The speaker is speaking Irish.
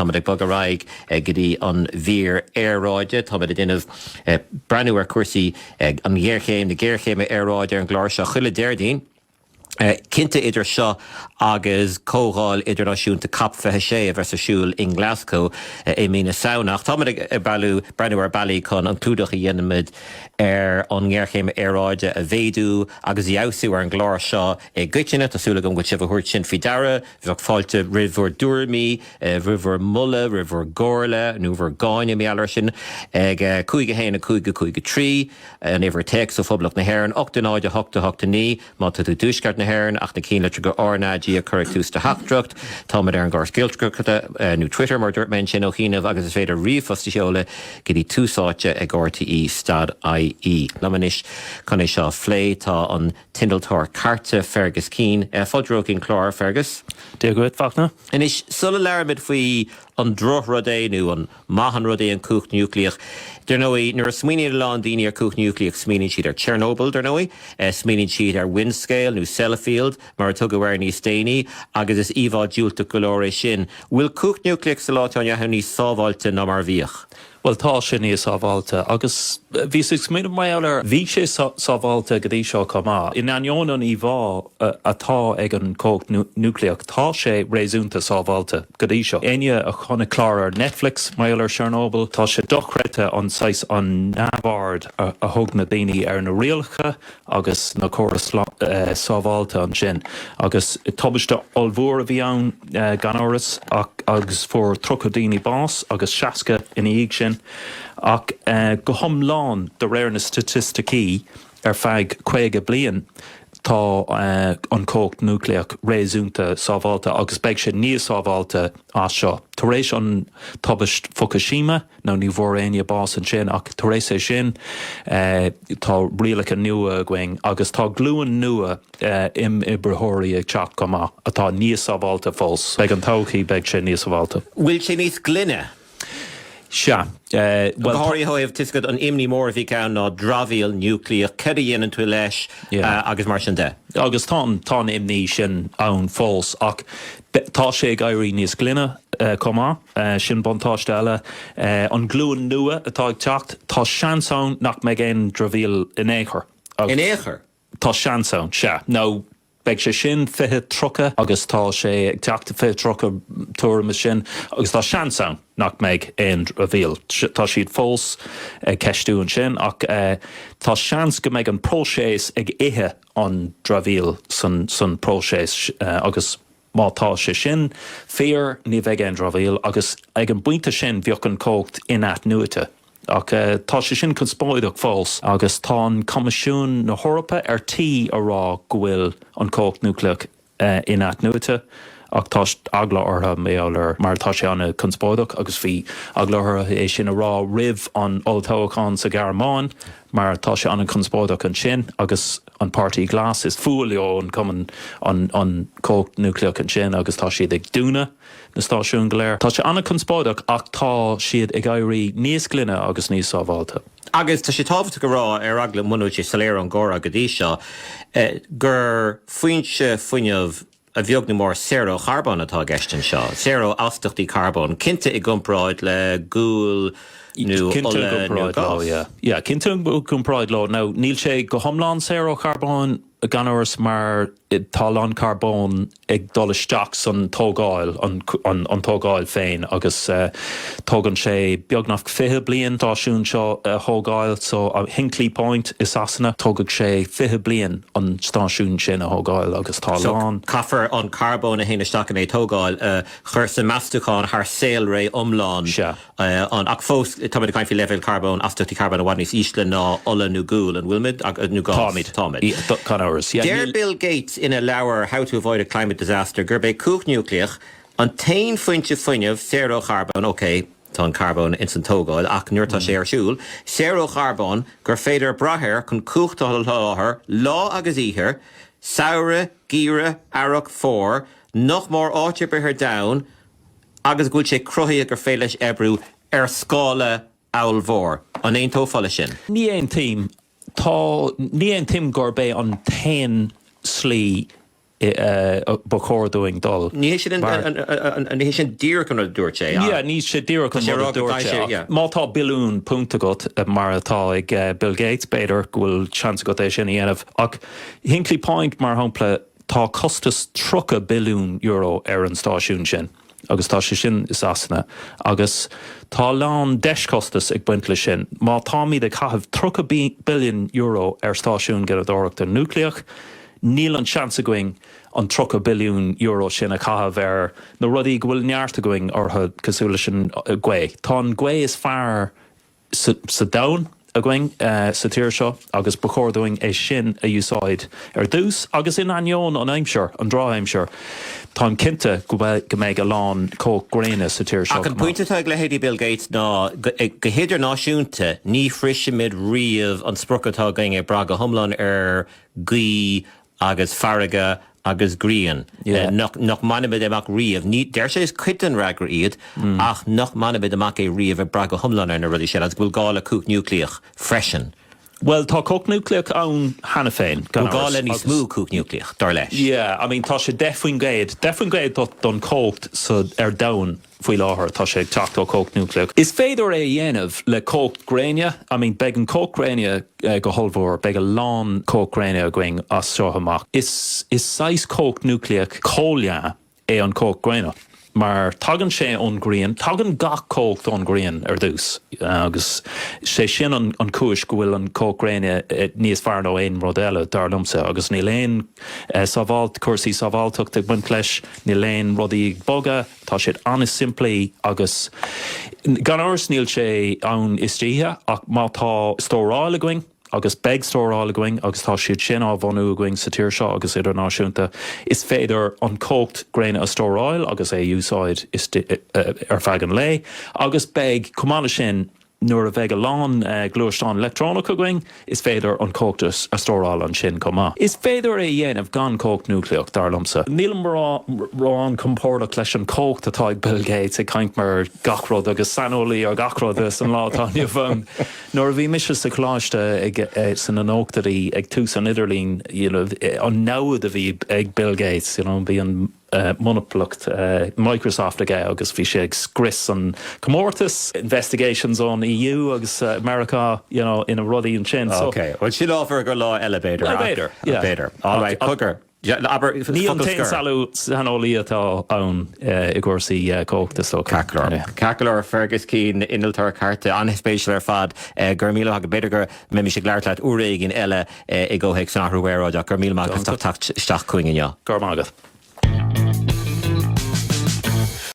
Táimid ag bogadh ar aghaidh go dtí an mhír aeráide. Táimid ag déanamh breathnú ar chúrsaí an ghéarchéim, na géarchéime aeráide ar an gclár seo chuile Déardaoin. Cinnte idir seo agus Comhdháil Idirnáisiúnta Cop 26 a bheas ar siúl i nGlasgow i mí na Samhna. Ach táimid ag breathnú ar bealaí chun an clúdach a dhéanaimid ar an ngéarchéim aeráide a mhéadú agus a fheabhsú ar an gclár seo i gcoitinne. Tá súil agam go bhfuil sibh a thabhairt sin faoi deara. Bheadh fáilte roimh bhur dtuairimí, roimh bhur moladh, roimh bhur gcomhairle nó bhur gcáineadh, mar gheall air sin, ag 5 1 5 5 3, an uimhir téacs ó Phoblacht na hÉireann, 8 0 8 8 9. Má tá tú i dtuaisceart na hÉireann ach na cinnlitreacha RnaG a chur ag tús do theachtaireacht, táimid ar an gcóras Gaeltachta, nó Twitter mar a dúirt mé ansin ó chianaibh, agus is féidir ríomhphost a sheoladh go dtí tús áite ag rte stad ie. Liom anois chun é seo a phlé tá an t-innealtóir cairte Fergus Keane. Fáilte romhat chuig an chlár, Fergus. Dia dhuit, Fachtna. Anois, sula labhraímid faoi an drochrud é nó an maith an rud é an chumhacht núicléach. Dar ndóigh, nuair a smaoiníonn a lán daoine ar chumhacht núicléach, smaoiníonn siad ar Chernobyl, dar ndóigh. Smaoiníonn siad ar Windscale nó Sellafield, mar a tugadh air níos déanaí, agus is íomhá diúltach go leor é sin. Bhfuil cumhacht núicléach sa lá atá inniu ann níos sábháilte ná mar a bhíodh? Bhuel, tá sé níos sábháilte agus bhíos ag smaoineamh mar gheall air, bhí sé sábháilte go dtí seo chomh maith. In ainneoin an íomhá atá ag an chumhacht núicléach, tá sé réasúnta sábháilte go dtí seo. Éinne a chonaic clár ar Netflix mar gheall ar Chernobyl, tá sé dochreidte an saghas an neamhaird a thug na daoine ar na rialacha agus na córais sábháilte ansin. Agus tubaiste ollmhór a bhí ann gan amhras ach agus fuair 30 daoine bás agus 60 ina dhiaidh sin. Ach go hiomlán de réir na staitisticí ar feadh 50 bliain tá an chumhacht núicléach réasúnta sábháilte agus beidh sé níos sábháilte as seo. Tar éis an tubaist Fukushima, Now ní bhfuair éinne bás ansin ach tar éis é sin tá rialacha nua againn agus tá glúin nua imoibritheoirí ag teacht chomh maith atá níos sábháilte fós. Beidh an todhchaí, beidh sé níos sábháilte. Bhfuil sé níos glaine? Sea. Bhuel, Go háirithe ó thaobh, tá a fhios agat, an imní mór a bhí ann ná dramhaíl núicléach, cad a dhéanann tú leis agus mar sin de. Agus tá an, tá an imní sin ann fós ach tá sé ag éirí níos glaine chomh maith. Sin buntáiste eile. An ghlúin nua atá ag teacht, tá seans ann nach mbeidh aon dramhaíl in aon chor. In aon chor? Tá seans ann, sea. Nó beidh sé sin 20, 30 agus tá sé ag teacht 20, 30 tuairim is sin agus tá seans ann nach mbeidh aon dramhaíl. Tá siad fós ag ceistiú ansin ach tá seans go mbeidh an próiseas ag ithe an dramhaíl san próiseas agus Má tá sé sin fíor, ní bheidh aon dramhaíl agus ag an bpointe sin bheadh an chumhacht in-athnuaite. Ach tá sé sin conspóideach fós agus tá an Coimisiún na hEorpa ar tí a rá go bhfuil an chumhacht núicléach in-athnuaite ach tá eagla orthu mar gheall air mar tá sé an-chonspóideach agus bhí eagla orthu é sin a rá roimh an olltoghchán sa Ghearmáin mar tá sé an-chonspóideach ansin agus an Páirtí Glas, is fuath leo an cumann, an an chumhacht núicléach ansin agus tá siad ag dúnadh na stáisiúin go léir. Tá sé an-chonspóideach ach tá siad ag éirí níos glaine agus níos sábháilte. Agus tá sé tábhachtach a rá, ar eagla muna bhfuil sé soiléir ón gcomhrá go dtí seo, gur foinse fuinnimh a bheag nó mór saor ó charbón atá i gceist anseo, saor ó astachtaí carbóin, cinnte i gcomparáid le gual nó ola nó gás. Yeah, cinnte i gcomparáid leo. Now, níl sé go hiomlán saor ó charbón, gan amhras, mar tá a lán carbóin ag dul isteach san tógáil, an tógáil féin, agus tógann sé beagnach 20 bliain stáisiún seo a thógáil, so Hinkley Point i Sasana, tógfaidh sé 20 bliain an stáisiún sin a thógáil agus tá a So lán. caithfear an carbón a théann isteach in é tógáil a chur sa meastúchán thar saolré iomlán Sea. an, ach fós táimid ag caint faoi leibhéil carbóin, astachtaí carbóin i bhfad níos ísle ná ola nó gual, an bhfuilimid? Nó gás? Táimid. Táimid. Gan amhras. Yeah, Deir níl. Bill Gates ina leabhar How to Avoid a Climate Disaster gurb é cumhacht núicléach an t-aon foinse fuinnimh saor ó charbón, ok, tá an carbón ins an tógáil ach nuair atá sé ar siúl, saor ó charbón gur féidir brath air chun cumhacht a sholáthar lá agus oíche, samhradh, geimhreadh, earrach, fómhar, nach mór áit ar bith ar domhan agus go bhfuil sé cruthaithe gur féidir leis oibriú ar scála ollmhór. An aontófá leis sin? Ní aontaím. Tá, ní aontaím gurb é an t-aon slí. Ba chóir dúinn dul. Ní hé sin ní hé sin díreach an rud a dúirt sé, ach. Yeah, ní sé díreach an rud a dúirt sé, ach má tá billiún punt agat, mar atá ag Bill Gates, b'fhéidir go bhfuil seans agat é sin a dhéanamh. Ach Hinkley Point, mar shampla, tá costas €30 billiún ar an stáisiún sin. agus tá sé sin i Sasana, agus tá a lán deischostas ag baint leis sin. Má táimid ag caitheamh €30 billiún ar stáisiún gineadóireachta núicléach, níl an seans againn an €30 billiún sin a chaitheamh ar na rudaí go bhfuil neart againn orthu, cosúil leis an ghaoth. Tá an ghaoth is fearr sa domhan againn sa tír seo agus ba chóir dúinn é sin a úsáid ar dtús agus in ainneoin an aimsir, an drochaimsir, táim cinnte go mbeidh a lán cumhacht gréine sa tír seo Ach an pointe atá ag leithéidí Bill Gates ná go hidirnáisiúnta ní shroisfimid riamh an sprioc atá againn ag brath go hiomlán ar ghaoth agus farraige agus grian, nach mbainfimid amach riamh, ní, deir sé is cuid den fhreagra iad, ach nach mbainfimid amach é riamh ag brath go hiomlán ar na rudaí sin agus go bhfuil gá le cumhacht núicléach freisin. Bhuel, tá cumhacht núicléach ann cheana féin, gan amhras. Bhfuil gá le níos mó cumhacht núicléach, dar leis. Yeah, I mean, tá sé 10%, 10% don chumhacht sa, ar domhan. Faoi láthair, tá sé ag teacht ó chumhacht núicléach. Is féidir é a dhéanamh le cumhacht gréine. I mean, beidh an chumhacht gréine go hollmhór, beidh a lán cumhacht gréine againn as seo amach. Is is saghas cumhacht núicléach comhleá é an chumhacht gréine mar tagann sé ón ghrian, tagann gach cumhacht ón ghrian ar dtús agus sé sin an an chúis go bhfuil an chumhacht gréine níos fearr nó aon rud eile, dar liomsa, agus níl aon sábháilt, cúrsaí sábháilteachta ag baint leis, níl aon rudaí ag bogadh. Tá siad an-simplí agus gan amhras níl sé ann istoíche ach má tá stóráil againn, agus beidh stóráil againn agus tá siad sin á bhunú againn sa tír seo agus idirnáisiúnta, is féidir an chumhacht gréine a stóráil agus é a úsáid ar feadh an lae agus beidh, chomh maith leis sin, Nuair a bheidh a lán gluaisteán leictreonach againn, is féidir an chumhacht a stóráil ansin chomh maith. Is féidir é a dhéanamh gan cumhacht núicléach, dar liomsa. Nílim ró-an-compordach leis an chumhacht atá ag Bill Gates ag caint mar gach rud agus saineolaí ar gach rud san lá atá inniu ann. Nuair a bhí mise sa choláiste ag sna nóchaidí ag tús an idirlín, you know, an namhaid a bhí ag Bill Gates, you know, bhí an. monaplacht Microsoft aige agus bhí sé ag scrios an comórtas, investigations ón EU agus Meiriceá you know ina rudaí ansin so. Ok, bhuel sin ábhar do lá eile b'fhéidir. Bhuel b'fhéidir, yeah. B'fhéidir. All right, cogar. Abair, Ní an t-aon saineolaí atá ann i gcúrsaí cumhachta is dócha. Ceart go leor. Ceart go leor, Fergus Keane, innealtóir cairte, an-spéisiúil ar fad. Go raibh míle maith agat. B'fhéidir go mbeimis ag labhairt leat uair éigin eile i gcomhthéacs an athrú aeráide ach go raibh míle maith agat as teacht isteach chugainn inniu. Go raibh maith agat.